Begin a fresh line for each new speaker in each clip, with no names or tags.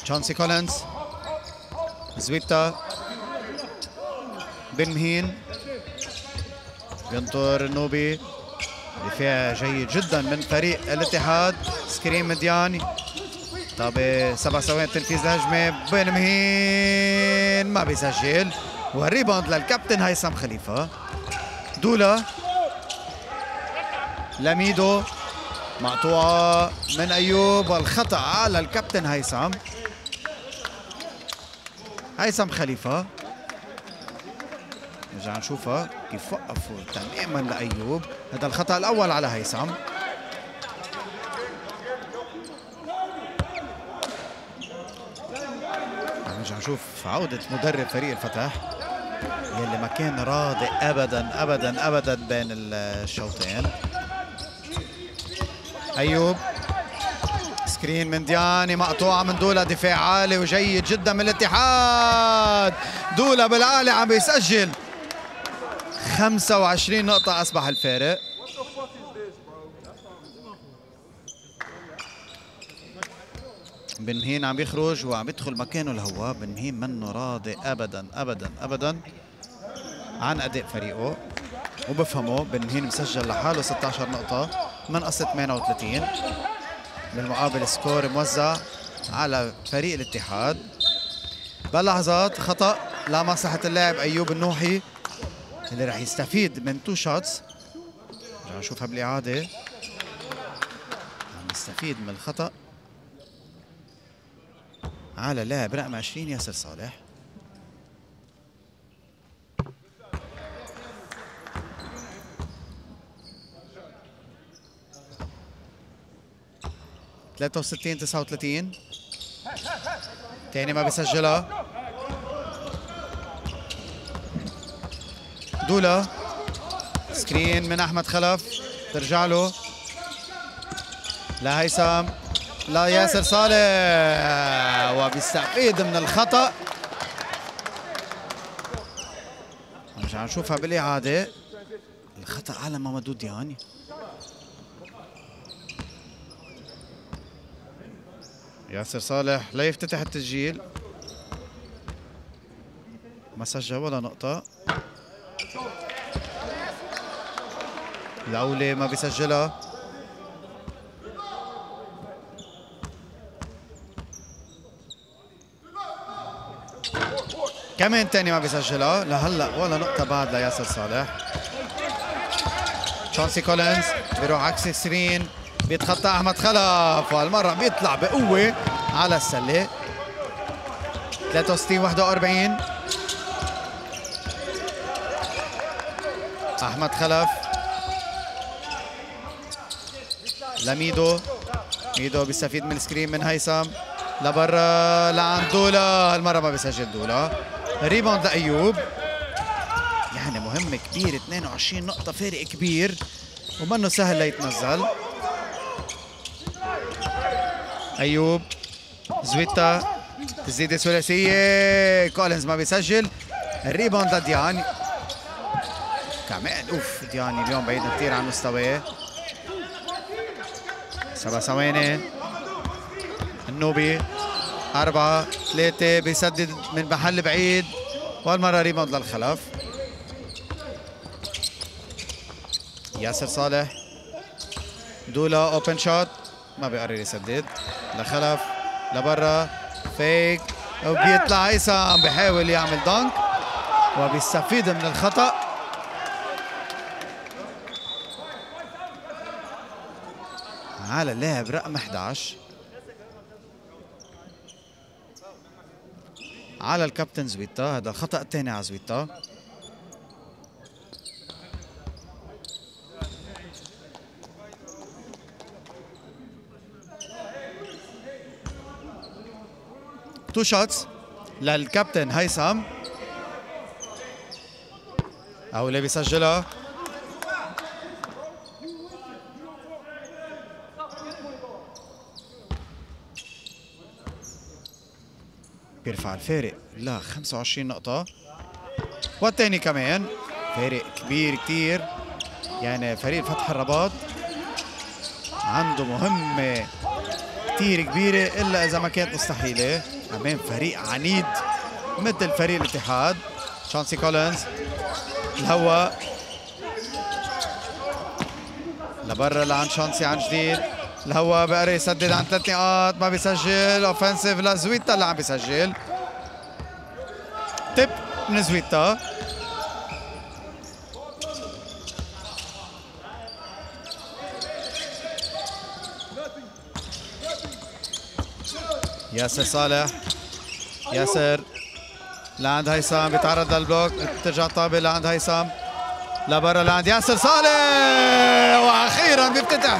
تشانسي كولينز، زويتا، بن مهين، بينطر النوبي. دفاع جيد جدا من فريق الاتحاد. screen من دياني، طب 7 ثواني تنفيذ الهجمة. بن مهين ما بيسجل، وال rebound للكابتن هيثم خليفة. دولا لميدو، مقطوعة من أيوب، والخطأ على الكابتن هيثم. هيثم خليفة نرجع نشوفها كيف وقفوا تماما لأيوب. هذا الخطأ الأول على هيثم. نرجع نشوف عودة مدرب فريق الفتح يلي ما كان راضي أبدا أبدا أبدا بين الشوطين. أيوب screen من دياني، مقطوعة من دولا، دفاع عالي وجيد جدا من الاتحاد. دولا بالعالي عم بيسجل. 25 نقطة أصبح الفارق. بن مهين عم بيخرج وعم يدخل مكانه الهواء. بن مهين منه راضي أبدا أبدا أبدا عن أداء فريقه وبفهمه. بن مهين مسجل لحاله 16 نقطة من أصل 38. بالمقابل score موزع على فريق الاتحاد. باللحظات خطأ لمصلحة اللاعب أيوب النوحي اللي رح يستفيد من 2 shots. رح نشوفها بالإعادة، عم يستفيد من الخطأ على لاعب رقم 20 ياسر صالح. 63-39. تاني ما بيسجلها. دولا screen من أحمد خلف، ترجع له لهيثم، لا ياسر صالح، وبيستفيد من الخطأ. نرجع نشوفها بالإعادة، الخطأ على مامادو دياني. ياسر صالح لا يفتتح التسجيل، ما سجل ولا نقطة. الأولى ما بيسجلها. كمان تاني ما بيسجلها لهلا، ولا نقطة بعد لياسر صالح. تشانسي كولينز بيروح عكس screen، بيتخطى أحمد خلف، وهالمرة بيطلع بقوة على السلة. 63-41. أحمد خلف لميدو، ميدو بيستفيد من ال screen من هيثم لبرا لعند دولا، هالمرة ما بيسجل دولا. rebound لأيوب، يعني مهم كبير، 22 نقطة فارق كبير ومنه سهل ليتنزل. أيوب زويتا تسديدة ثلاثية، كولينز ما بيسجل. ال rebound لدياني كمان. اوف دياني اليوم بعيد كثير عن مستواه. 7 ثواني، النوبي 4 3 بيسدد من محل بعيد، والمرة rebound للخلف. ياسر صالح دولا open shot ما بيقرر يسدد، لخلف لبرا fake وبيطلع هيثم بيحاول يعمل dunk وبيستفيد من الخطأ. على اللاعب رقم 11 على الكابتن زويتا، هذا الخطأ الثاني على زويتا. two shots للكابتن هيثم، او اللي بيسجلها. بيرفع الفارق ل 25 نقطة، والثاني كمان فارق كبير كتير. يعني فريق فتح الرباط عنده مهمة كتير كبيرة إلا إذا ما كانت مستحيلة أمام فريق عنيد مثل فريق الاتحاد. تشانسي كولينز الهوا لبرا لعند شانسي عن جديد، الهوا بقري يسدد عن 3 نقاط ما بيسجل. offensive لزويتا اللي عم بيسجل، tip من زويتا. ياسر صالح، ياسر لعند هيثم بيتعرض لل block، بترجع طابة لعند هيثم لبرا لعند ياسر صالح، واخيرا بيفتتح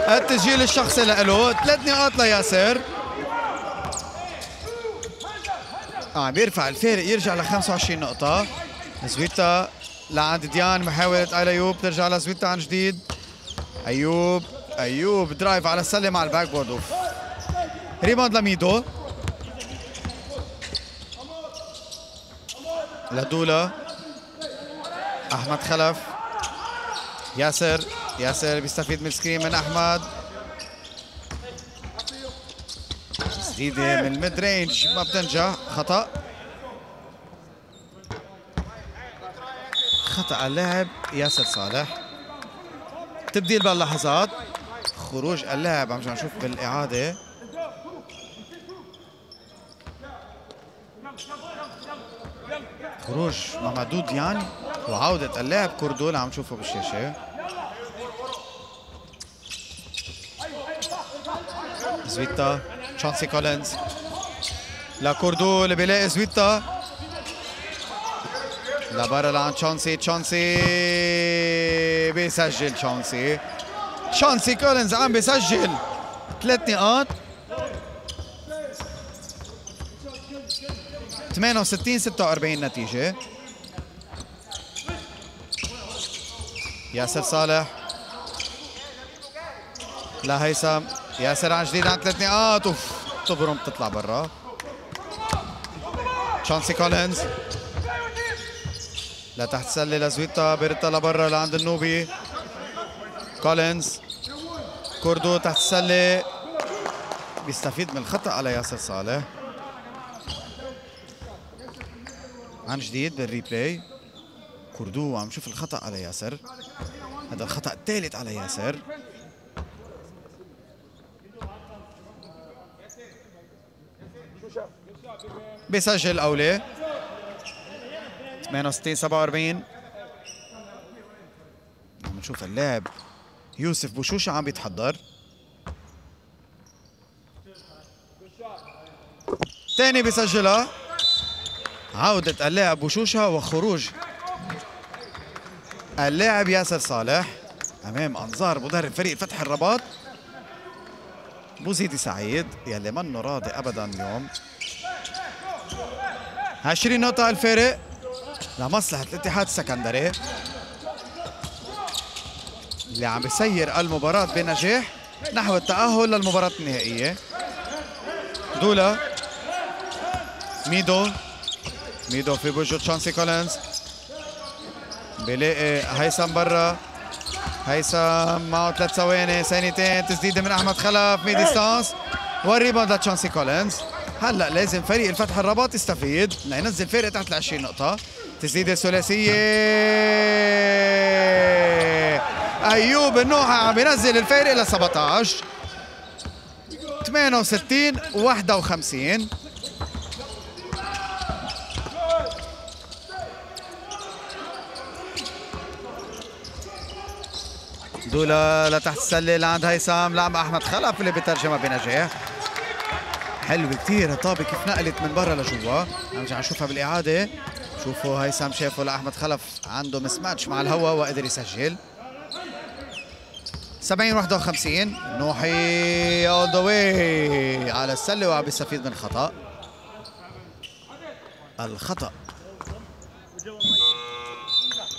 التسجيل الشخصي له. 3 نقاط لياسر، عم بيرفع الفارق يرجع ل 25 نقطة. زويتا لعند ديان، محاولة ايوب ترجع لزويتا عن جديد. ايوب ايوب drive على السلة مع ال backboard، اوف. rebound لميدو، لدولا، احمد خلف، ياسر، ياسر بيستفيد من screen من احمد، تسديده من ال mid range ما بتنجح، خطا، خطا اللاعب ياسر صالح. تبديل باللحظات، خروج اللاعب عم نشوف بالاعاده. خروج مامادو ديان وعودة اللاعب كوردو عم نشوفه بالشاشة. زويتا، تشانسي كولينز لكوردو اللي بيلاقي زويتا لبرا لعند تشانسي، تشانسي بيسجل، تشانسي، تشانسي كولينز عم بيسجل 3 نقاط. 68-46 نتيجة. ياسر صالح لهيثم، ياسر عن جديد عن 3 نقاط، اوف تبرم بتطلع برا. تشانسي كولينز لتحت سلة لزويتا، بيرتا لبرا لعند النوبي. كولينز، كوردو تحت السلة، بيستفيد من الخطأ على ياسر صالح. عن جديد بال replay كوردو عم نشوف الخطأ على ياسر، هذا الخطأ الثالث على ياسر. بيسجل أولي. 68-47. عم نشوف اللاعب يوسف بوشوشة عم بيتحضر. ثاني بيسجلها. عودة اللاعب بوشوشة وخروج اللاعب ياسر صالح أمام أنظار مدرب فريق فتح الرباط بوزيدي سعيد يلي منه راضي أبدا اليوم. 20 نقطة الفارق لمصلحة الاتحاد السكندري اللي عم بيسير المباراة بنجاح نحو التأهل للمباراة النهائية. دولا، ميدو، ميدو في بوجه تشانسي كولينز، بيلاقي هيثم برا، هيثم معه 3 ثواني، ثانيتين، تسديده من احمد خلف mid distance وال rebound لتشانسي كولينز. هلا لازم فريق الفتح الرباط يستفيد لينزل فرق تحت ال 20 نقطة. تسديده ثلاثية، ايوب النوحة عم بينزل الفارق ل 17. 68-51. دولا لتحت السلة لعند هيثم، لعب احمد خلف اللي بترجمها بنجاح. حلو كثير الطابة كيف نقلت من برا لجوا، نرجع نشوفها بالاعاده. شوفوا هيثم شافه لاحمد خلف عنده mismatch مع الهوا وقدر يسجل. 70-51. نوحي all the way على السلة وعم بيستفيد من خطا. الخطا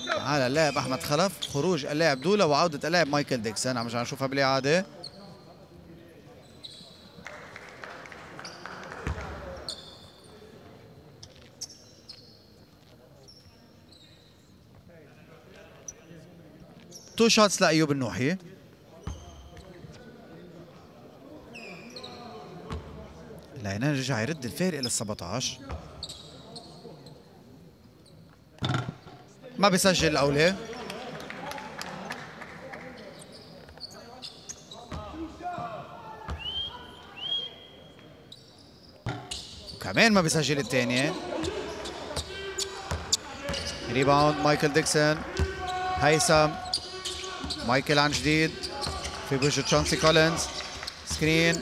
على اللاعب احمد خلف، خروج اللاعب دولا وعوده اللاعب مايكل ديكسون. عم نرجع نشوفها بالاعاده. two shots لايوب النوحي. ليرجع يرد الفارق لل 17. ما بيسجل الأولى. كمان ما بيسجل الثانية. rebound مايكل ديكسون. هيثم مايكل عن جديد في بوجه تشانسي كولينز. screen،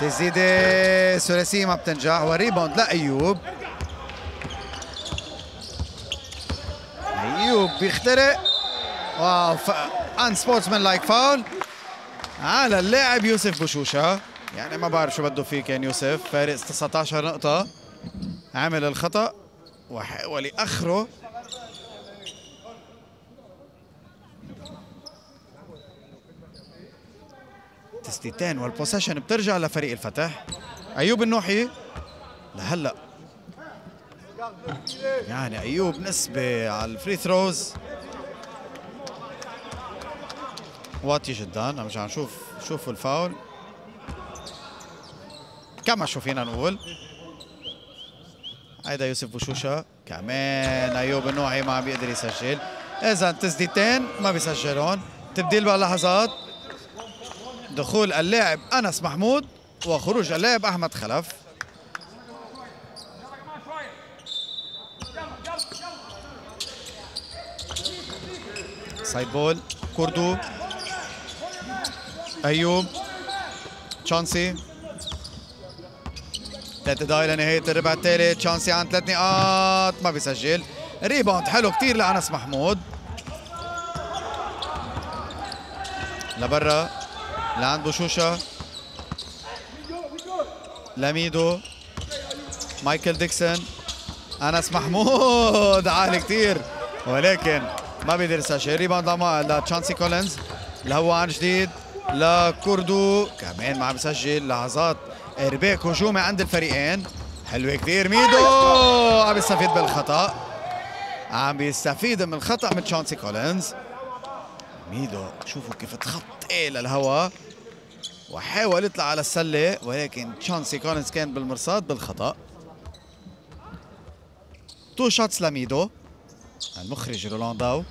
تسديدة ثلاثية ما بتنجح، و rebound لأيوب. أيوب بيخترق، wow، unsportsmanlike foul على اللاعب يوسف بوشوشة. يعني ما بعرف شو بده فيه كان يوسف، فارق 19 نقطة، عمل الخطأ وحاول يأخره. تسديدتين وال possession بترجع لفريق الفتح. أيوب النوحي لهلا، يعني أيوب نسبة على ال free throws واطي جدا. عم نرجع نشوف، شوفوا الفاول كما شو فينا نقول. هيدا يوسف بوشوشة، كمان أيوب النوعي ما عم بيقدر يسجل. إذا تسديدتين ما بيسجلون. تبديل بهاللحظات، دخول اللاعب أنس محمود وخروج اللاعب أحمد خلف. side ball كوردو، أيوب، تشانسي. 3 دقايق لنهاية الربع الثالث. تشانسي عن 3 نقاط ما بيسجل. rebound حلو كتير لأنس محمود. لبرا لعند بوشوشة، لميدو، مايكل ديكسون، أنس محمود عالي كتير ولكن ما بيقدر يسجل. rebound لتشانسي كولينز، لهو عن جديد لكوردو، كمان ما عم بيسجل. لحظات ارباك هجومي عند الفريقين، حلوة كثير ميدو عم يستفيد بالخطأ، عم بيستفيد من الخطأ من تشانسي كولينز. ميدو شوفوا كيف تخطي للهوا وحاول يطلع على السلة، ولكن تشانسي كولينز كان بالمرصاد بالخطأ. 2 shots لميدو. المخرج رولان داو.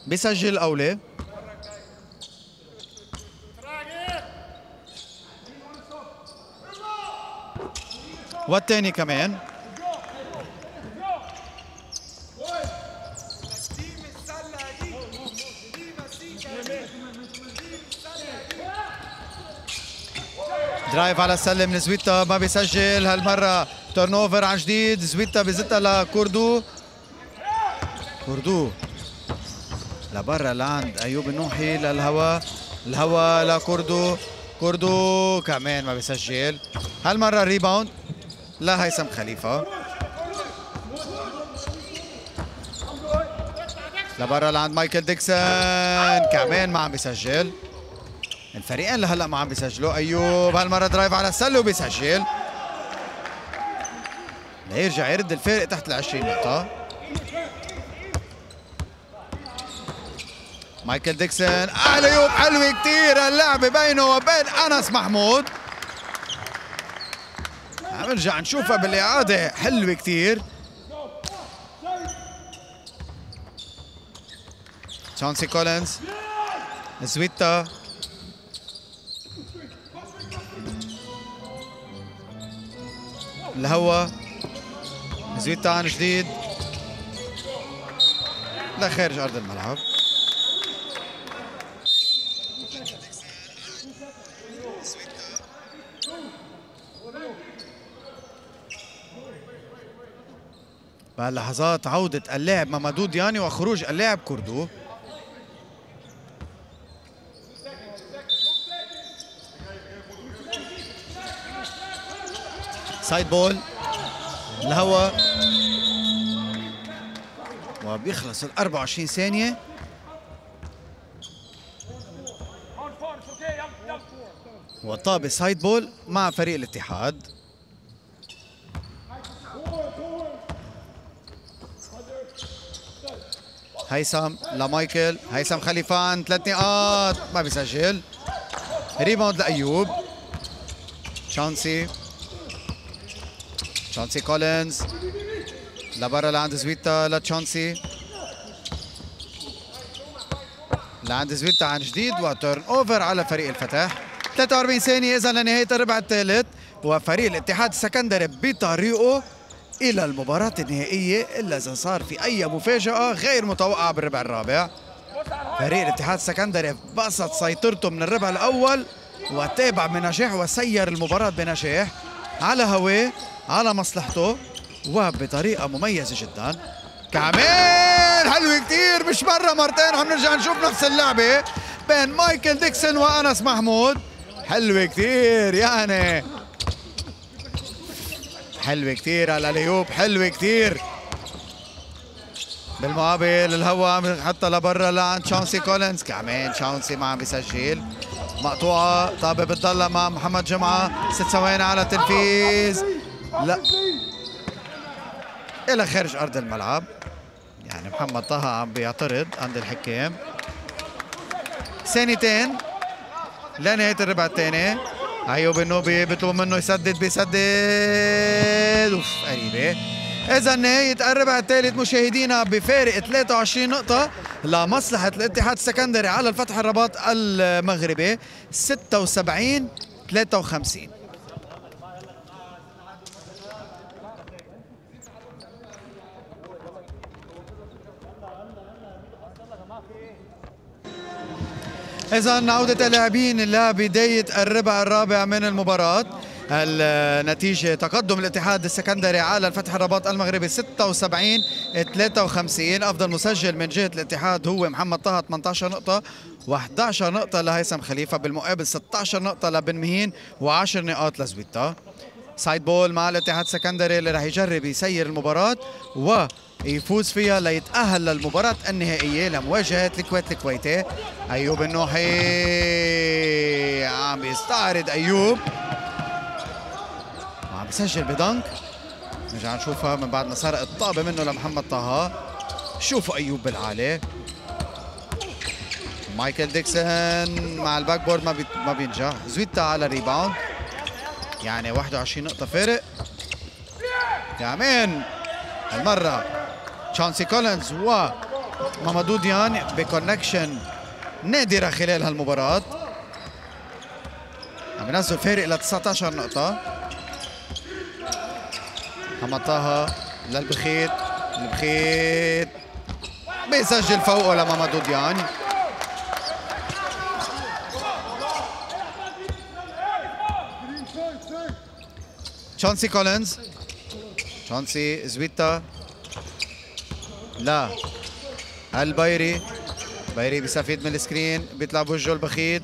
بيسجل أولى. والثاني كمان. drive على السلة من زويتا ما بيسجل هالمرة. turnover عن جديد، زويتا بزتها لكوردو. كوردو لبرا لعند ايوب النوحي، للهوا، الهوا لكوردو، كوردو كمان ما بيسجل هالمرة. rebound لهيثم خليفة. لبرا لعند مايكل ديكسون، كمان ما عم بيسجل. الفريقين لهلا ما عم بيسجلوا. ايوب هالمرة drive على السلة وبيسجل ليرجع يرد الفارق تحت ال 20 نقطة. مايكل ديكسون، alley-oop حلوة كثير اللعبة بينه وبين أنس محمود. عم نرجع نشوفها بالإعادة، حلوة كثير. تشانسي كولينز، زويتا، الهوا، زويتا عن جديد لخارج أرض الملعب. بهاللحظات عودة اللاعب مامادو دياني وخروج اللاعب كوردو. side ball الهوا، وبيخلص ال 24 ثانية. وطابة side ball مع فريق الاتحاد. هيثم لمايكل، هيثم خليفان 3 نقاط ما بيسجل. rebound لأيوب. تشانسي كولينز لبرا لعند زويتا، لتشانسي لعند زويتا عن جديد، و turnover على فريق الفتح. 43 ثانية إذا لنهاية الربع الثالث، وفريق الاتحاد السكندري بطريقة إلى المباراة النهائية إلا إذا صار في أي مفاجأة غير متوقعة بالربع الرابع. فريق الاتحاد السكندري بسط سيطرته من الربع الأول وتابع بنجاح وسير المباراة بنجاح على هواه على مصلحته وبطريقة مميزة جدا. كمان حلوة كتير، مش مرة مرتين عم نرجع نشوف نفس اللعبة بين مايكل ديكسون وأنس محمود. حلوة كتير يعني، حلوة كتير على الأيوب، حلوة كتير. بالمقابل الهوا حتى لبرا لعند تشانسي كولينز، كمان تشانسي ما عم بيسجل. مقطوعة طابة بتضلها مع محمد جمعة، 6 ثواني على التنفيذ، لا إلى خارج أرض الملعب. يعني محمد طه عم بيعترض عند الحكام. ثانيتين لنهاية الربع الثاني. أيوب النوبي بيطلبوا منه يسدد، بيسدد، اوف قريبة. إذا نهاية الربع الثالث مشاهدينا بفارق 23 نقطة لمصلحة الاتحاد السكندري على الفتح الرباط المغربي، 76-53. إذا عودة اللاعبين لبداية الربع الرابع من المباراة. النتيجة تقدم الاتحاد السكندري على الفتح الرباط المغربي 76-53. أفضل مسجل من جهة الاتحاد هو محمد طه 18 نقطة و11 نقطة لهيثم خليفة، بالمقابل 16 نقطة لبن مهين و10 نقاط لزويتا. side ball مع الاتحاد السكندري اللي راح يجرب يسير المباراة ويفوز فيها ليتأهل للمباراة النهائية لمواجهة الكويت الكويتي. أيوب النوحي عم يستعرض، أيوب وعم يسجل ب dunk. نرجع نشوفها من بعد ما سرق الطابة منه لمحمد طه. شوفوا أيوب بالعالي. مايكل ديكسون مع ال backboard ما بينجح. زويتا على ال rebound، يعني 21 نقطة فارق. كمان المرة تشانسي كولينز ومامادو ديان ب connection نادرة خلال هالمباراة، عم ينزلوا الفارق ل 19 نقطة. محمد طه للبخيت، البخيت بيسجل فوقه لمامادو ديان. تشانسي كولينز، تشانسي زويتا لا البايري، بايري بيستفيد من ال screen، بيطلع بوجهه البخيت،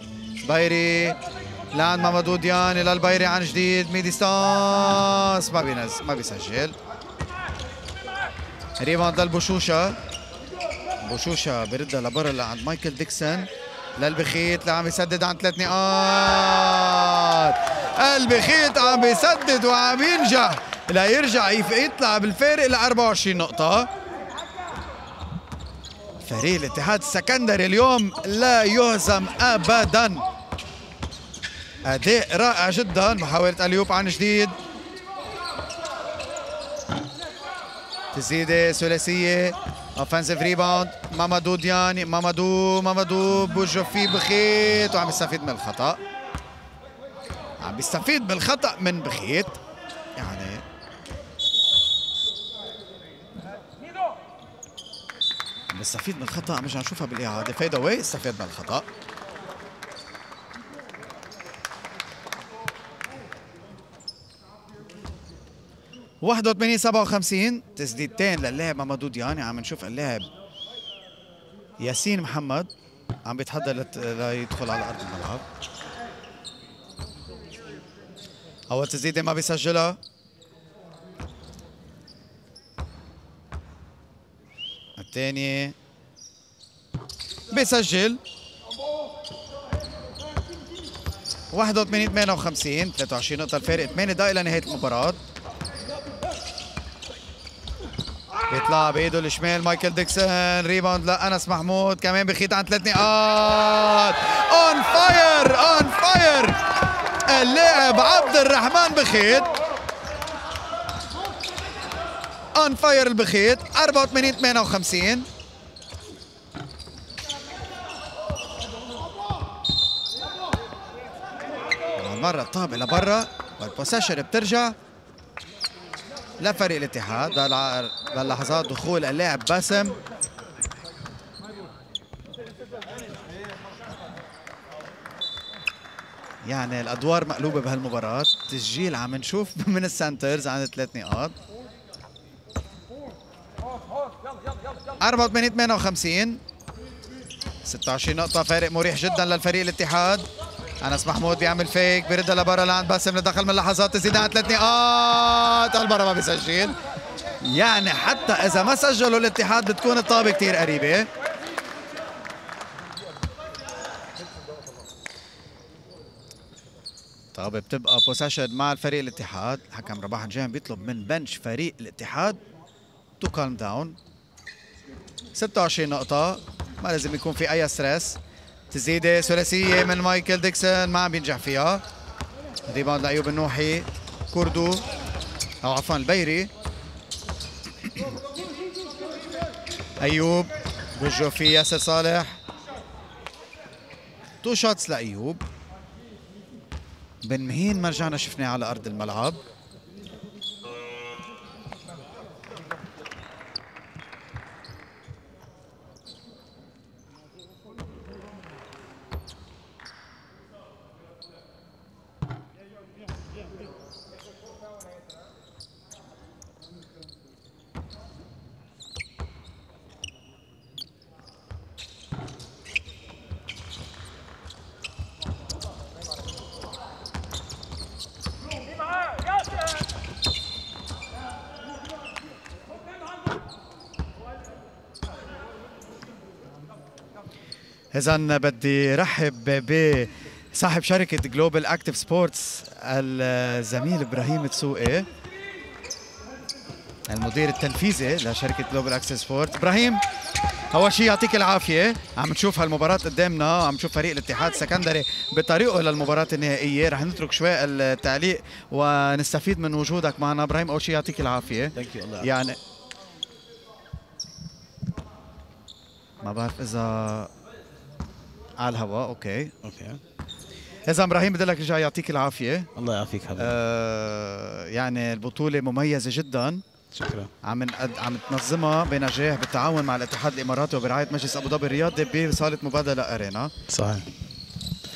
بايري لعند مامادو ديان، للبايري عن جديد، mid distance ما بينزل ما بيسجل. rebound للبوشوشة، بوشوشة بردها لبرا لعند مايكل ديكسون، للبخيت اللي عم يسدد عن 3 نقاط. البخيت عم بيسدد وعم ينجح ليرجع يطلع بالفارق ل 24 نقطة. فريق الاتحاد السكندري اليوم لا يهزم ابدا، اداء رائع جدا. محاولة اليوب عن جديد، تسديدة ثلاثية، offensive rebound، مامادو دياني، مامادو بوجه فيه بخيت وعم يستفيد من الخطأ، عم بيستفيد من الخطأ من بخيت. يعني عم بيستفيد من الخطأ، عم نرجع نشوفها بالإعادة، fade away استفاد من الخطأ. 81-57، تسديدتين للاعب مامادو دياني. عم نشوف اللاعب ياسين محمد عم بيتحضر ليدخل على أرض الملعب. أول تسديدة ما بيسجلها. الثانية بيسجل. 81-58، 23 نقطة الفارق، 8 دقائق لنهاية المباراة. بيطلع بايده الشمال مايكل ديكسون، rebound لأنس محمود، كمان بخيت عن 3 نقاط. on fire، on fire اللاعب عبد الرحمن بخيت، on fire البخيت. 84-58. مرة الطابة لبرا وال possession بترجع لفريق الاتحاد. للحظات دخول اللاعب باسم. يعني الادوار مقلوبة بهالمباراه، تسجيل عم نشوف من ال centers عن 3 نقاط. 84-58، 26 نقطة فارق مريح جدا للفريق الاتحاد. انس محمود بيعمل fake، بيردها لبرا لعند باسم اللي دخل من لحظات، تزيد عن 3 نقاط، هالمرة ما بيسجل. يعني حتى إذا ما سجلوا الاتحاد بتكون الطابة كثير قريبة. طابة بتبقى possession مع الفريق الاتحاد. الحكم رباح نجام بيطلب من bench فريق الاتحاد to calm down. 26 نقطة، ما لازم يكون في أي stress. تسديدة ثلاثية من مايكل ديكسون ما عم بينجح فيها. rebound لأيوب النوحي، كوردو أو عفوا البيري. أيوب بوجهه في ياسر صالح. two shots لأيوب. بن مهين ما رجعنا شفناه على أرض الملعب. إذا بدي رحب بصاحب شركة Global Active Sports الزميل إبراهيم تسوقي، المدير التنفيذي لشركة Global Active Sports. إبراهيم، أول شيء يعطيك العافية، عم نشوف هالمباراة قدامنا، عم نشوف فريق الاتحاد السكندري بطريقة للمباراة النهائية. رح نترك شوي التعليق ونستفيد من وجودك معنا. إبراهيم، أول شيء يعطيك العافية. يعني ما بعرف إذا على الهواء. okay. اذا ابراهيم بدي لك رجع يعطيك العافية.
الله يعافيك حبيبي.
يعني البطولة مميزة جدا.
شكرا.
عم تنظمها بنجاح بالتعاون مع الاتحاد الاماراتي وبرعاية مجلس ابو ظبي الرياضي بصاله مبادلة Arena.
صحيح.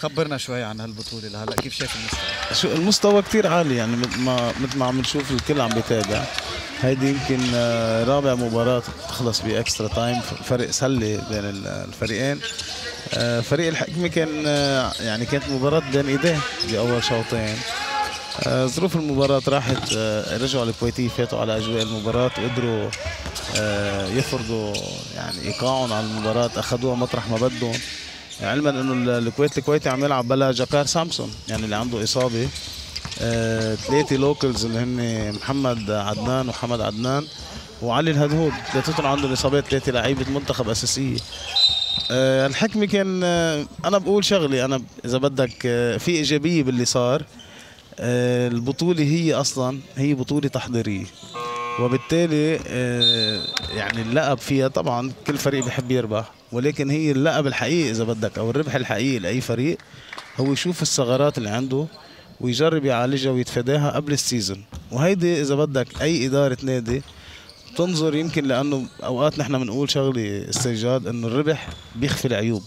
خبرنا شوي عن هالبطوله لهلا، كيف شايف المستوى؟
شو المستوى كثير عالي، يعني مثل ما عم نشوف الكل عم بيتابع. هيدي يمكن رابع مباراة تخلص ب extra time، فرق سله بين الفريقين. فريق الحكمة كان يعني كانت مباراة بين ايديه بأول شوطين. ظروف المباراة راحت، رجعوا الكويتية فاتوا على أجواء المباراة وقدروا يفرضوا يعني إيقاعهم على المباراة، أخذوها مطرح ما بدهم. علما إنه الكويت الكويتي عم يلعب بلا جاكار سامسون، يعني اللي عنده إصابة. ثلاثة locals اللي هن محمد عدنان وحمد عدنان وعلي الهدهود، ثلاثتهم عندهم إصابات، ثلاثة لعيبة منتخب أساسية. الحكمة كان أنا بقول شغلي، أنا إذا بدك في إيجابية باللي صار. البطولة هي أصلا هي بطولة تحضيرية، وبالتالي يعني اللقب فيها طبعا كل فريق بحب يربح، ولكن هي اللقب الحقيقي إذا بدك أو الربح الحقيقي لأي فريق هو يشوف الثغرات اللي عنده ويجرب يعالجها ويتفاداها قبل ال season. وهيدي إذا بدك أي إدارة نادي تنظر، يمكن لأنه أوقات نحن بنقول شغلة استنجاد إنه الربح بيخفي العيوب.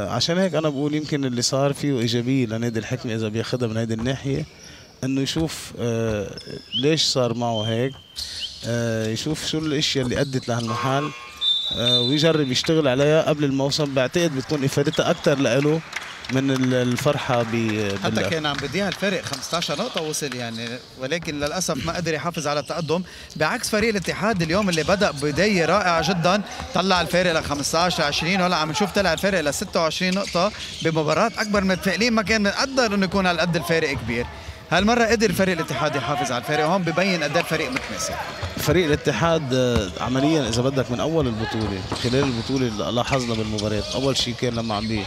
عشان هيك أنا بقول يمكن اللي صار فيه إيجابية لنادي الحكمة إذا بياخدها من هيدي الناحية، إنه يشوف ليش صار معه هيك، يشوف شو الأشياء اللي أدت لهالمحل، ويجرب يشتغل عليها قبل الموسم. بعتقد بتكون إفادتها أكثر لإله من الفرحة.
حتى كان عم بديها الفرق 15 نقطة وصل يعني، ولكن للأسف ما قدر يحافظ على التقدم، بعكس فريق الاتحاد اليوم اللي بدأ بداية رائعة جدا، طلع الفارق ل 15 20، وهلا عم نشوف طلع الفارق ل 26 نقطة بمباراة أكبر متفائلين ما كان مقدر إنه يكون هالقد الفارق كبير. هالمرة قدر فريق الاتحاد يحافظ على الفارق، هون ببين قد الفريق متماسك.
فريق الاتحاد عمليا اذا بدك من اول البطوله، خلال البطولة لاحظنا بالمباريات، اول شيء كان لما عم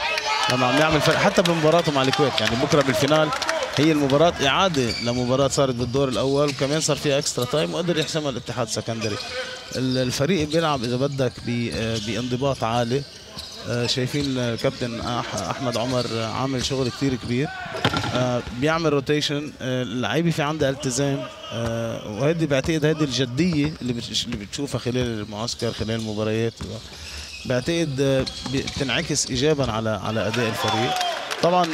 يعمل فرق حتى بمباراته مع الكويت، يعني بكره بال final هي المباراة إعادة لمباراة صارت بالدور الأول وكمان صار فيها extra time وقدر يحسمها الاتحاد السكندري. الفريق بيلعب إذا بدك بانضباط عالي، شايفين الكابتن احمد عمر عامل شغل كثير كبير، بيعمل rotation، اللعيبة في عندها التزام، وهيدي بعتقد هيدي الجدية اللي بتشوفها خلال المعسكر خلال المباريات، بعتقد بتنعكس ايجابا على اداء الفريق. طبعا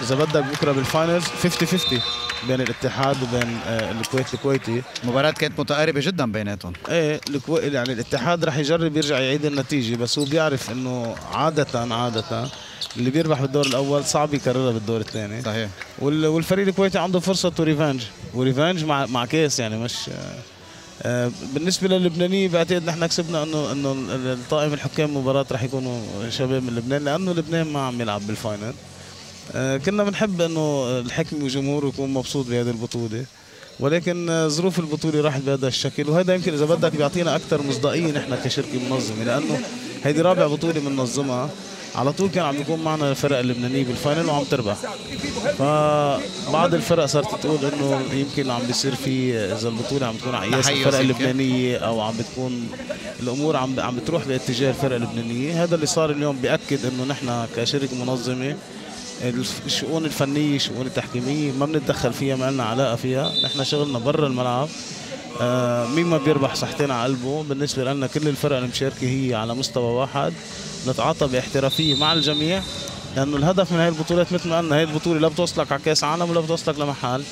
اذا بدك بكره بال finals 50-50 بين الاتحاد وبين الكويت الكويتي.
مباراة كانت متقاربة جدا بيناتهم.
ايه، يعني الاتحاد رح يجرب يرجع يعيد النتيجة، بس هو بيعرف انه عادة اللي بيربح بالدور الاول صعب يكررها بالدور الثاني. والفريق الكويتي عنده فرصة to revenge و revenge مع كاس، يعني مش بالنسبة للبنانية بعتقد نحن كسبنا انه الطاقم الحكام مباراة رح يكونوا شباب من لبنان، لانه لبنان ما عم يلعب بال final. كنا بنحب انه الحكم وجمهوره يكون مبسوط بهذه البطوله، ولكن ظروف البطولة راحت بهذا الشكل، وهذا يمكن اذا بدك بيعطينا اكثر مصداقية نحن كشركة منظمه، لانه هيدي رابع بطوله بننظمها، على طول كان عم بيكون معنا الفرق اللبنانية بال final وعم تربح. فبعض الفرق صارت تقول انه يمكن عم بيصير في اذا البطولة عم تكون على قياس الفرق اللبنانية او عم بتكون الامور عم بتروح باتجاه الفرق اللبنانيه. هذا اللي صار اليوم بياكد انه نحن كشركة منظمة الشؤون الفنيه، الشؤون التحكيميه ما بنتدخل فيها، ما لنا علاقة فيها، نحن شغلنا برا الملعب. مين ما بيربح صحتين على قلبه، بالنسبة لنا كل الفرق المشاركة هي على مستوى واحد، نتعاطى باحترافيه مع الجميع، لانه الهدف من هاي البطولات مثل ما قلنا، هاي البطولة لا بتوصلك على كاس عالم ولا بتوصلك لمحل،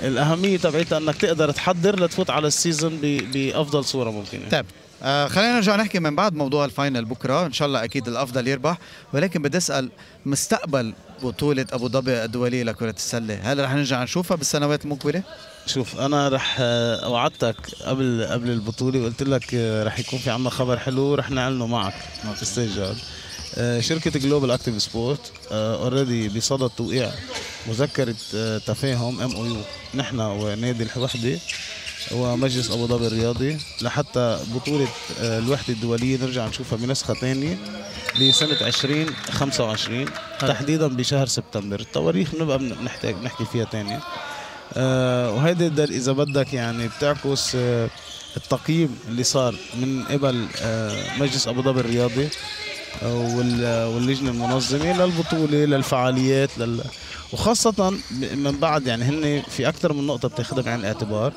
الاهمية تبعتها انك تقدر تحضر لتفوت على ال season بافضل صوره ممكنه.
طيب، خلينا نرجع نحكي من بعد موضوع ال final بكره، ان شاء الله اكيد الافضل يربح، ولكن بدي اسال مستقبل بطوله ابو ظبي الدولية لكرة السله، هل رح نرجع نشوفها بالسنوات المقبله؟
شوف، انا رح وعدتك قبل البطولة وقلت لك رح يكون في عنا خبر حلو رح نعلنه معك استاذ جاد. شركة Global Active Sport already بصدد توقيع مذكره تفاهم MOU نحن ونادي الوحدة ومجلس ابو ظبي الرياضي لحتى بطوله الوحدة الدولية نرجع نشوفها بنسخه ثانية لسنه 2025 تحديدا بشهر سبتمبر. التواريخ بنبقى بنحتاج نحكي فيها ثانيه. وهيدي اذا بدك يعني بتعكس التقييم اللي صار من قبل مجلس ابو ظبي الرياضي واللجنة المنظمة للبطوله، للفعاليات، وخاصة من بعد، يعني هن في أكثر من نقطة بتاخذها بعين الاعتبار،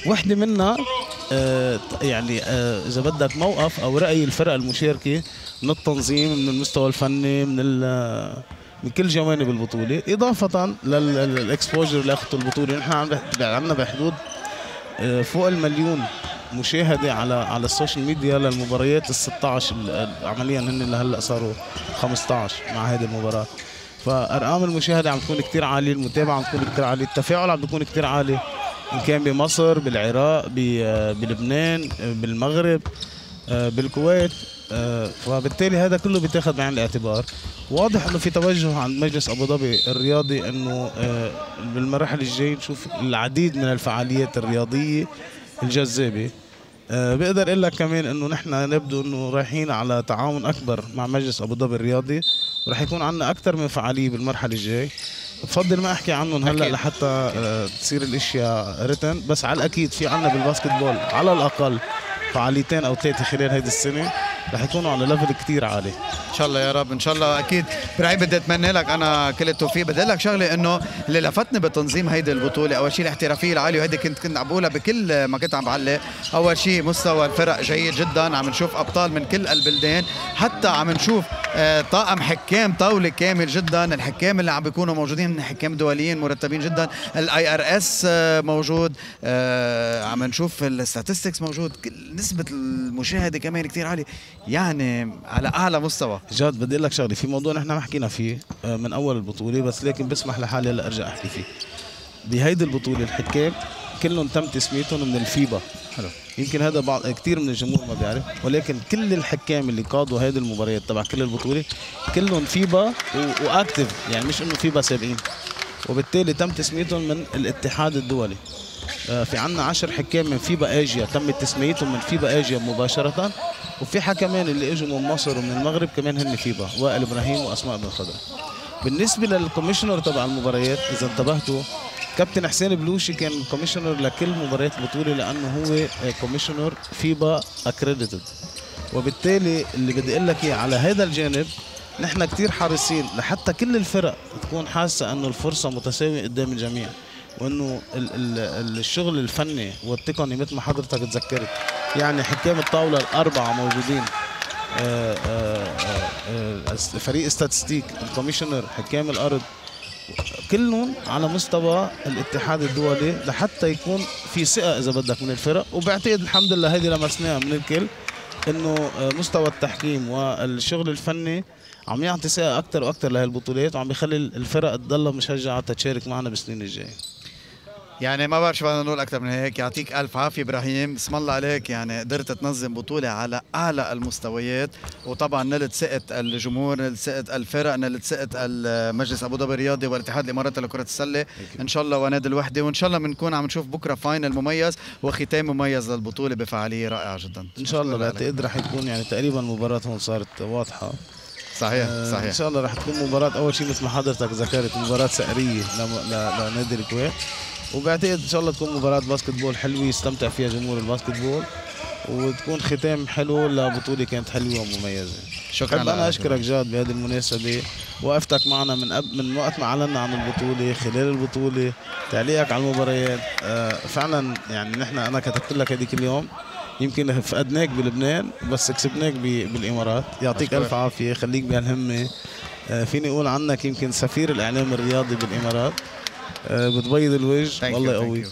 وحدة منها يعني إذا بدك موقف أو رأي الفرق المشاركة من التنظيم، من المستوى الفني، من كل جوانب البطولة، إضافة لل exposure اللي أخذته البطولة. نحن عندنا بحدود فوق المليون مشاهده على ال social media للمباريات ال 16، عمليا هن اللي هلا صاروا 15 مع هذه المباراه. فارقام المشاهدة عم تكون كثير عاليه، المتابعة عم تكون كثير عاليه، التفاعل عم بيكون كثير عالي، ان كان بمصر، بالعراق، بلبنان، بالمغرب، بالكويت. فبالتالي هذا كله بيتاخذ بعين الاعتبار. واضح انه في توجه عند مجلس ابو ظبي الرياضي انه بالمراحل الجاية نشوف العديد من الفعاليات الرياضية الجذابه. بقدر اقول لك كمان انه نحن نبدو انه رايحين على تعاون اكبر مع مجلس ابو ظبي الرياضي، ورح يكون عندنا اكثر من فعالية بالمرحلة الجاي. بفضل ما احكي عنهم هلا لحتى تصير الاشياء written، بس على الاكيد في عندنا بال basketball على الاقل فعاليتين او ثلاثة خلال هيدي السنة رح يكونوا على level كثير عالي.
ان شاء الله يا رب، ان شاء الله. اكيد ابراهيم بدي اتمنى لك انا كل التوفيق. بدي لك شغله، انه اللي لفتني بتنظيم هيدي البطولة اول شيء الاحترافية العاليه، وهيدي كنت عم بقولها بكل ما كنت عم بعلق. اول شيء مستوى الفرق جيد جدا، عم نشوف ابطال من كل البلدان، حتى عم نشوف طاقم حكام طاولة كامل جدا، الحكام اللي عم بيكونوا موجودين حكام دوليين مرتبين جدا، ال IRS موجود، عم نشوف ال statistics موجود، نسبه المشاهدة كمان كثير عالية، يعني على اعلى مستوى.
جاد بدي اقول لك شغله، في موضوع نحن ما حكينا فيه من اول البطولة، بس لكن بسمح لحالي هلا ارجع احكي فيه. بهيدي البطولة الحكام كلهم تم تسميتهم من الفيبا.
حلو.
يمكن هذا بعض كثير من الجمهور ما بيعرف، ولكن كل الحكام اللي قادوا هذه المباريات تبع كل البطولة كلهم فيبا و active، يعني مش انه فيبا سابقين، وبالتالي تم تسميتهم من الاتحاد الدولي. في عندنا 10 حكام من فيبا اجيا تم تسميتهم من فيبا اجيا مباشرة، وفي حكمان اللي اجوا من مصر ومن المغرب كمان هن فيبا، وائل ابراهيم واسماء بن خضر. بالنسبة لل commissioner تبع المباريات، اذا انتبهتوا كابتن حسين بلوشي كان commissioner لكل مباريات البطولة، لانه هو commissioner فيبا accredited. وبالتالي اللي بدي اقول لك اياه على هذا الجانب، نحن كثير حريصين لحتى كل الفرق تكون حاسه انه الفرصة متساوية قدام الجميع، وانه الشغل الفني والتقني مثل ما حضرتك تذكرت، يعني حكام الطاولة الاربعة موجودين، فريق statistic، ال commissioner، حكام الارض، كلهم على مستوى الاتحاد الدولي لحتى يكون في ثقة اذا بدك من الفرق. وبعتقد الحمد لله هيدي لمسناها من الكل، انه مستوى التحكيم والشغل الفني عم يعطي ثقة اكثر واكثر لهالبطولات، وعم بيخلي الفرق تضلها مشجعه تشارك معنا بالسنين الجاية.
يعني ما بعرف شو بدنا نقول اكثر من هيك. يعطيك الف عافية ابراهيم، اسم الله عليك، يعني قدرت تنظم بطوله على اعلى المستويات، وطبعا نلت ثقة الجمهور، نلت ثقة الفرق، نلت ثقة مجلس ابو ظبي الرياضي والاتحاد الاماراتي لكرة السلة ان شاء الله، ونادي الوحدة، وان شاء الله بنكون عم نشوف بكره final مميز وختام مميز للبطولة بفعاليه رائعة جدا
ان شاء الله. بعتقد رح يكون يعني تقريبا المباراة هون صارت واضحة.
صحيح صحيح.
ان شاء الله رح تكون مباراة، اول شيء مثل ما حضرتك ذكرت، مباراة ثأريه لنادي الكويت، وبعتقد ان شاء الله تكون مباراة basketball حلوة يستمتع فيها جمهور ال basketball، وتكون ختام حلو لبطولة كانت حلوة ومميزة.
شكرا.
بحب انا اشكرك جاد بهذه المناسبة، وقفتك معنا من وقت ما اعلنا عن البطولة، خلال البطولة، تعليقك على المباريات، فعلا يعني نحن، انا كتبت لك هذيك اليوم يمكن فقدناك بلبنان بس كسبناك بالامارات. يعطيك الف عافية، خليك بهالهمه. فيني اقول عنك يمكن سفير الاعلام الرياضي بالامارات، بتبيض الوجه، والله يقويك.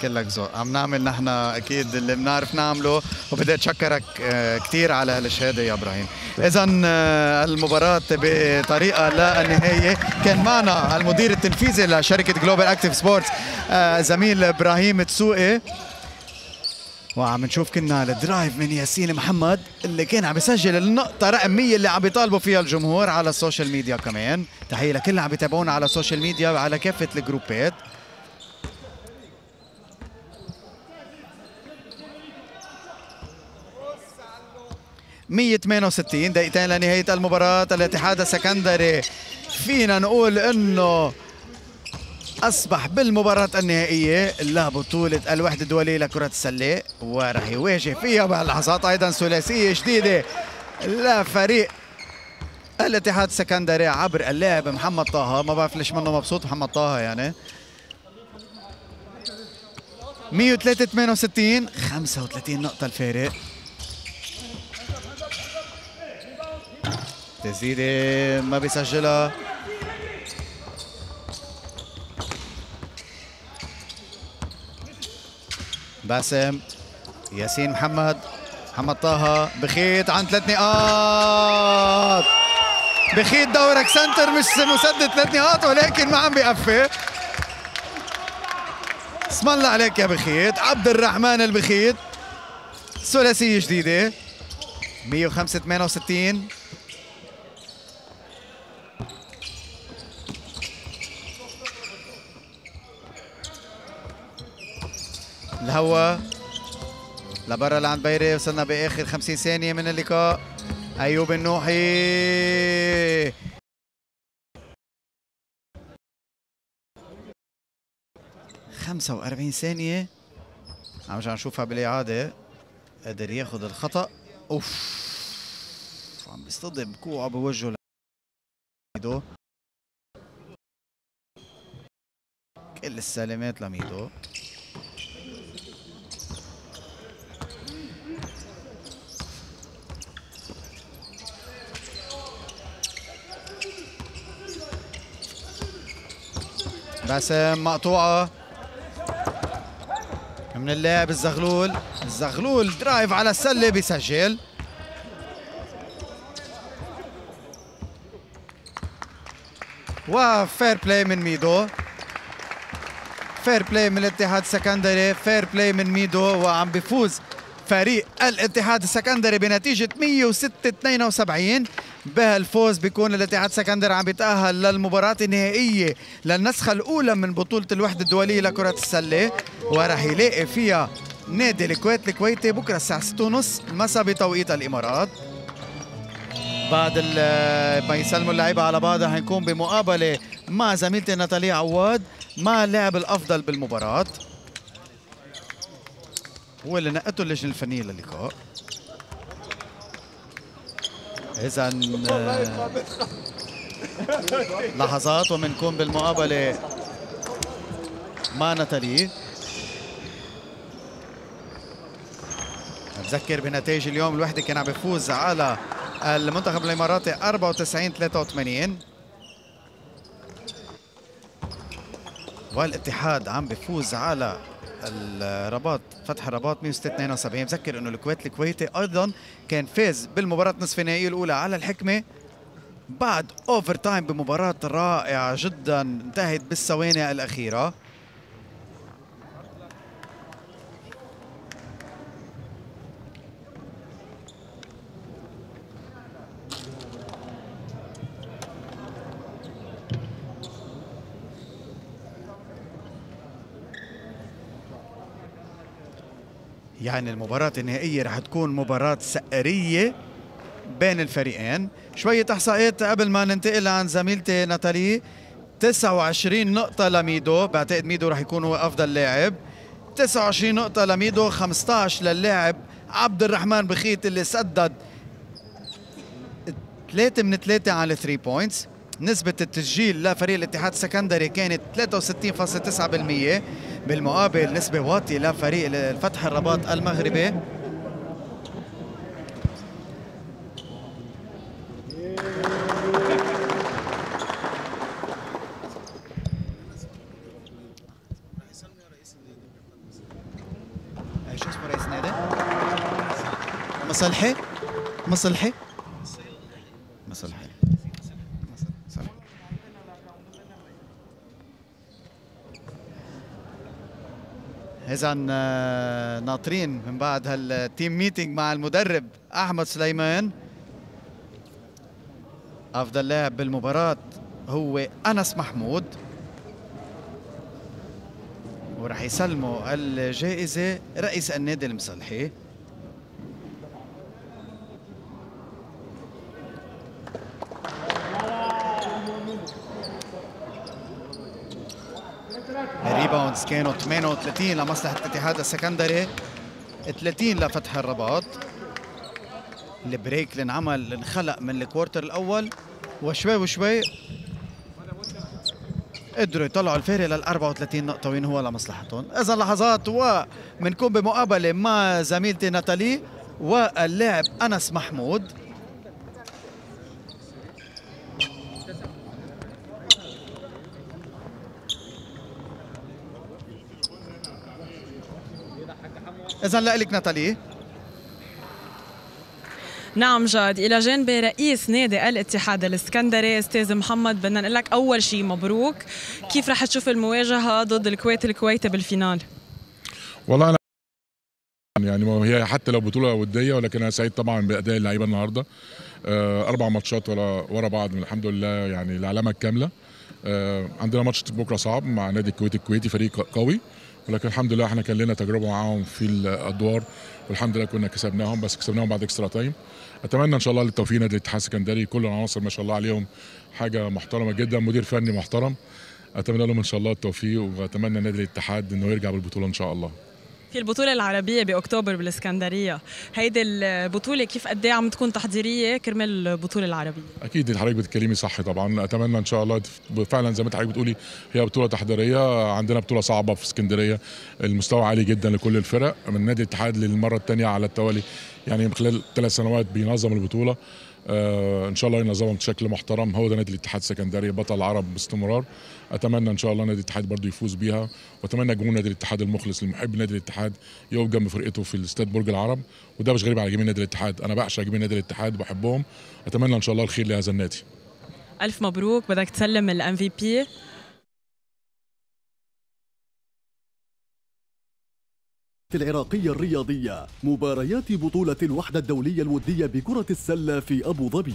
كلك ذوق. عم نعمل نحن اكيد اللي بنعرف نعمله، وبدي اتشكرك كثير على هالشهاده يا ابراهيم. اذا المباراة بطريقة للنهاية، كان معنا المدير التنفيذي لشركة Global Active Sports زميل ابراهيم تسوقي، وعم نشوف كنا ال drive من ياسين محمد اللي كان عم يسجل النقطة رقم 100 اللي عم بيطالبوا فيها الجمهور على ال social media. كمان تحية لكل اللي عم بيتابعونا على ال social media وعلى كافة الجروبات. 168 دقيقتين لنهاية المباراة. الاتحاد السكندري فينا نقول انه أصبح بالمباراة النهائية لبطولة الوحدة الدولية لكرة السلة، وراح يواجه فيها بهاللحظات أيضا ثلاثية جديدة لفريق الاتحاد السكندري عبر اللاعب محمد طه. ما بعرف ليش منه مبسوط محمد طه يعني. 103-68، 35 نقطة الفارق. تسديدة ما بيسجلها. باسم، ياسين محمد، محمد طه، بخيت عن 3 نقاط. بخيت دورك center، مش مسدد 3 نقاط ولكن ما عم بيقفل. اسم الله عليك يا بخيت. عبد الرحمن البخيت، ثلاثية جديدة. 105-68. الهوا لبرا لعند بيري. وصلنا باخر 50 ثانية من اللقاء. ايوب النوحي، 45 ثانية، عم نرجع نشوفها بالاعاده. قدر ياخذ الخطا. اوف، عم بيصطدم كوعه بوجهه لميدو. كل السلامات لميدو. باسم مقطوعة من اللاعب الزغلول، الزغلول drive على السلة بيسجل. و fair play من ميدو، fair play من الاتحاد السكندري، fair play من ميدو، وعم بيفوز فريق الاتحاد السكندري بنتيجة 106-72. بهالفوز بيكون الاتحاد السكندري عم بيتأهل للمباراة النهائية للنسخة الأولى من بطولة الوحدة الدولية لكرة السلة، وراح يلاقي فيها نادي الكويت الكويتي بكرة الساعة 6:30 المساء بتوقيت الإمارات. بعد ما يسلموا اللعيبة على بعض رح نكون بمقابلة مع زميلتي ناتالي عواد مع اللاعب الأفضل بالمباراة، هو اللي نقته اللجنة الفنية للقاء. إذا لحظات ومنكون بالمقابلة مع ناتالي. بذكر بنتائج اليوم، الوحدة كان عم بيفوز على المنتخب الإماراتي 94-83، والاتحاد عم بيفوز على الرباط فتح الرباط 106-72. بذكر انه الكويت الكويتي ايضا كان فاز بالمباراة نصف النهائية الاولى على الحكمة بعد overtime بمباراة رائعة جدا انتهت بالثواني الاخيرة. يعني المباراة النهائية رح تكون مباراة سقرية بين الفريقين. شوية إحصائيات قبل ما ننتقل عن زميلتي ناتالي. 29 نقطة لميدو، بعتقد ميدو رح يكون هو أفضل لاعب. 29 نقطة لميدو، 15 للاعب عبد الرحمن بخيت اللي سدد 3 من 3 على 3 points. نسبة التسجيل لفريق الاتحاد السكندري كانت 63.9%، بالمقابل نسبة واطية لفريق الفتح الرباط المغربي. شو اسمه رئيس النادي؟ مصلحي؟ مصلحي؟ مصلحي. إذا ناطرين من بعد هال team meeting مع المدرب أحمد سليمان. أفضل لاعب بالمباراة هو أنس محمود، وراح يسلموا الجائزة رئيس النادي المصلحي. ال rebounds كانوا 38 لمصلحة الاتحاد السكندري، 30 لفتح الرباط. ال break اللي انعمل اللي انخلق من ال quarter الأول، وشوي وشوي قدروا يطلعوا الفارق لل 34 نقطة وين هو لمصلحتهم. إذا لحظات وبنكون بمقابلة مع زميلتي ناتالي واللاعب أنس محمود. إذا لك ناتالي.
نعم جاد، إلى جانب رئيس نادي الاتحاد الاسكندري أستاذ محمد، بدنا نقول لك أول شيء مبروك. كيف رح تشوف المواجهة ضد الكويت الكويتي بال final؟
والله أنا يعني هي حتى لو بطولة ودية، ولكن أنا سعيد طبعا بأداء اللعيبة النهارده. 4 ماتشات ورا بعض الحمد لله، يعني العلامة الكاملة. عندنا ماتش بكرة صعب مع نادي الكويت الكويتي، فريق قوي، ولكن الحمد لله احنا كان لنا تجربه معاهم في الادوار والحمد لله كنا كسبناهم، بس كسبناهم بعد extra time. اتمنى ان شاء الله للتوفيق نادي الاتحاد السكندري، كل العناصر ما شاء الله عليهم حاجة محترمه جدا، مدير فني محترم. اتمنى لهم ان شاء الله التوفيق، واتمنى نادي الاتحاد انه يرجع بالبطولة ان شاء الله.
في البطولة العربية باكتوبر بالاسكندرية، هيدي البطولة كيف قد ايه عم تكون تحضيرية كرمال البطولة العربية؟
اكيد اللي حضرتك بتتكلمي صح طبعا، اتمنى ان شاء الله فعلا زي ما حضرتك بتقولي هي بطوله تحضيرية. عندنا بطوله صعبة في اسكندرية، المستوى عالي جدا لكل الفرق. من نادي الاتحاد للمرة الثانية على التوالي، يعني من خلال 3 سنوات بينظم البطولة. ان شاء الله ينظمهم بشكل محترم. هو ده نادي الاتحاد السكندري بطل العرب باستمرار. اتمنى ان شاء الله نادي الاتحاد برضه يفوز بيها، واتمنى جمهور نادي الاتحاد المخلص المحب نادي الاتحاد يقف جنب فرقته في الاستاد برج العرب، وده مش غريب على جميع نادي الاتحاد، انا بعشق جميع نادي الاتحاد وبحبهم. اتمنى ان شاء الله الخير لهذا النادي.
الف مبروك، بدك تسلم ال MVP.
العراقية الرياضية مباريات بطولة الوحدة الدولية الودية بكرة السلة في أبو ظبي.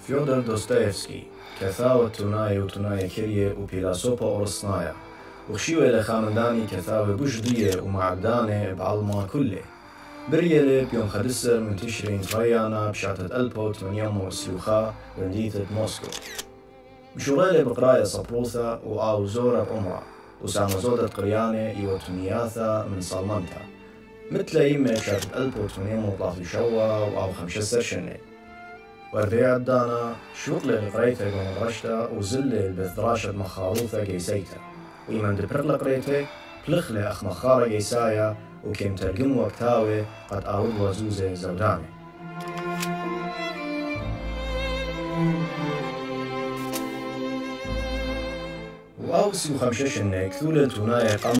فيودور دوستويفسكي كثاوة توناي وتوناي كريه وبيلاسوبا أورسنايا وخشيوة لخانداني كثاوة بوجدية ومعدانة بعلما كله بريلة بيوم خدسر من تشرين تريانا بشعتة ألبو تمنيومو سيوخا بمدينة موسكو بشغالة بقراية صبروثا وآو زورة بأمرا وسامزودة قريانة إيوتونياثا من صالمانتا مثل يمة بشعتة ألبو تمنيومو طلافي شوا وآو خمشسر شنة وربيع عدانا شوطلة لقريتة ومدرشتا وزلة بثراشة مخاروثة جيسيتا وإيمان دبرلة قريتة بلخلة أخ مخارة جيسايا وكيم ترجم وقتاوي قد آود وزوزة زودانة. وأوسي وخمششنة كثولة توناية قم